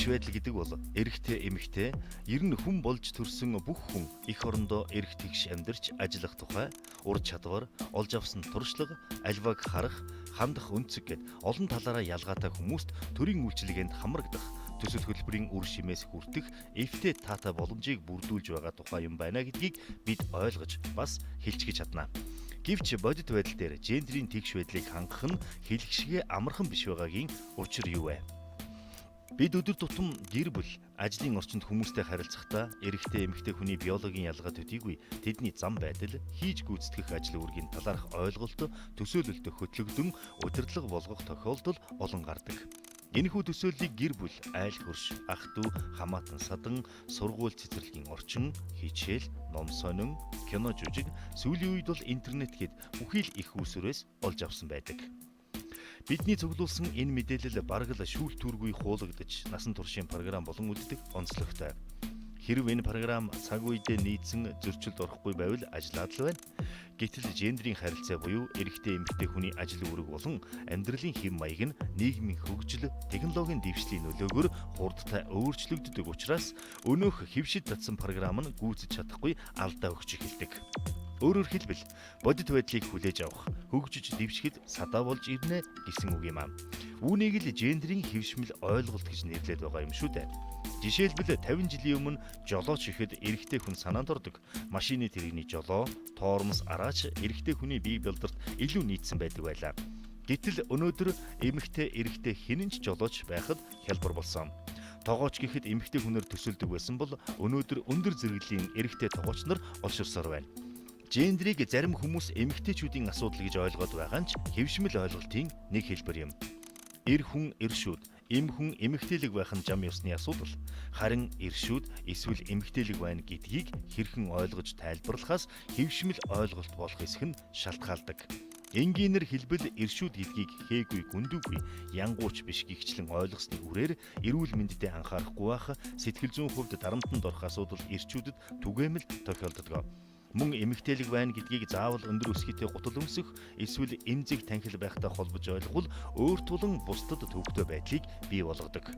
Тэгш байдал гэдэг бол эрэгтэй эмэгтэй ер нь хүн болж төрсөн бүх хүн эх орондоо эрх тэгш амьдарч ажиллах тухай ур чадвар, олж авсан туршлага, альваг харах, хандах өнцөг гээд олон талаараа ялгаатай хүмүүст төрийн үйлчилгээнд хамрагдах, төсөл хөтөлбөрийн үр шимээс хүртэх эвтэй таатай боломжийг бүрдүүлж байгаа тухай юм байна гэдгийг бид ойлгож бас хэлчихэж чадна. Гэвч бодит байдал дээр гендрийн тэгш байдлыг хангах нь хэлэх шигээ амархан биш байгаагийн учир юу вэ? Бид өдөр тутам гэр бүл, ажлын орчинд хүмүүстэй харилцахдаа эрэгтэй эмэгтэй хүний биологийн ялгаа төдийгүй тэдний зам байдал, хийж гүйцэтгэх ажил үүргийн талаарх ойлголт, төсөөлөлт хөтлөгдөн удирдлага болгох тохиолдол олон гардаг. Энэхүү төсөөллийг гэр бүл, айл хөрш, ах дүү, хамаатан садан, сургууль цэцэрлэгийн орчин, хичээл, ном сонин, кино жүжиг, сүүлийн үед бол интернет гээд бүхий л их үүсвэрээс олж авсан байдаг. Бидний цуглуулсан энэ мэдээлэл бараг л шүүлтүүргүй хуулагдаж, насан туршийн програм болон үлддэг онцлогтой. Хэрв энэ програм цаг үедээ нийцсэн зөрчилд орохгүй байвал ажиллаад л байна. Гэтэл гендрийн харилцаа буюу эрэгтэй эмэгтэй хүний ажил үүрэг болон амьдралын хэв маяг нь нийгмийн хөгжил, технологийн дэвшлийн нөлөөгөөр хурдтай өөрчлөгддөг учраас өнөөх хэвшид татсан програм нь гүйцэж чадахгүй алдаа өгч эхэлдэг. Өөрөөр хэлбэл бодит байдлыг хүлээж авах, хөгжиж дэвшихэд садаа болж ирнэ гэсэн үг юм аа. Үүнийг л гендрийн хэвшмэл ойлголт гэж нэрлэдэг байгаа юм шүү дээ. Жишээлбэл 50 жилийн өмнө жолооч гэхэд эрэгтэй хүн санаанд ордог. Машины тэрэгний жолоо, тормоз, араач эрэгтэй хүний бие бэлдэрт илүү нийцсэн байдаг байлаа. Гэтэл өнөөдөр эмэгтэй эрэгтэй хэн нь ч жолооч байхад хялбар болсон. Тогооч гэхэд эмэгтэй хүнээр төсөөлдөг байсан бол өнөөдөр өндөр зэрэглэлийн эрэгтэй тогооч нар олширсоор байна. Гендрийг зарим хүмүүс эмэгтэйчүүдийн асуудал гэж ойлгоод байгаа нь ч хэвшмэл ойлголтын нэг хэлбэр юм. Эр хүн эршүүд, эм хүн эмэгтэйлэг байх нь зам ёсны асуудал. Харин эршүүд эсвэл эмэгтэйлэг байна гэдгийг хэрхэн ойлгож тайлбарлахаас хэвшмэл ойлголт болох хэсэг нь шалтгаалдаг. Энгийнээр хэлбэл эршүүд гэдгийг хээгүй гүндүүгүй янгууч биш гихчлэн ойлгосны үрээр эрүүл мэндэд анхаарахгүй байх, сэтгэл зүйн хувьд дарамтанд орох асуудал эрчүүдэд түгээмэл тохиолддог. Мөн эмэгтэйлэг байна гэдгийг заавал өндөр өсгийтэй гутал өмсөх эсвэл эмзэг танхил байхтай холбож ойлговол өөр тулан бусдад төвөгтэй байдлыг бий болгодог.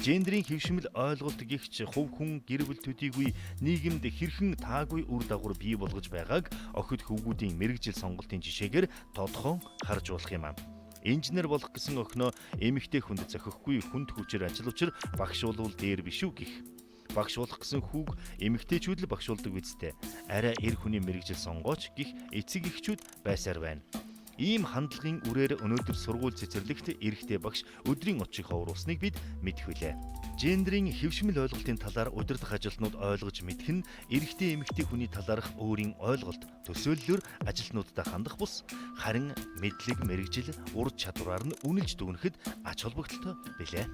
Гендрийн хэвшмэл ойлголт гихч хувь хүн гэр бүл төдийгүй нийгэмд хэрхэн таагүй үр дагавар бий болгож байгааг охид хөвгүүдийн мэргэжил сонголтын жишээгээр тодхон харж болох юм аа. Инженер болох гэсэн охиноо эмэгтэй хүнд зохихгүй хүнд хүчээр ажил учир багш болвол дээр биш үү гэх. Багш болох гэсэн хүүг эмэгтэйчүүд л багш болдог биз дээ. Арай эр хүний мэргэжил сонгооч гэх эцэг эхчүүд байсаар байна. Ийм хандлагын үрээр өнөөдөр сургууль цэцэрлэгт эрэгтэй багш өдрийн очийг ховруулсныг бид мэдэх билээ. Гендрийн хэвшмэл ойлголтын талаар удирдах ажилтнууд ойлгож мэдэх нь эрэгтэй эмэгтэй хүний талаарх өөрийн ойлголт, төсөөллөөр ажилтнуудтай хандах бус харин мэдлэг, мэргэжил, ур чадвараар нь үнэлж дүгнэхэд ач холбогдолтой билээ.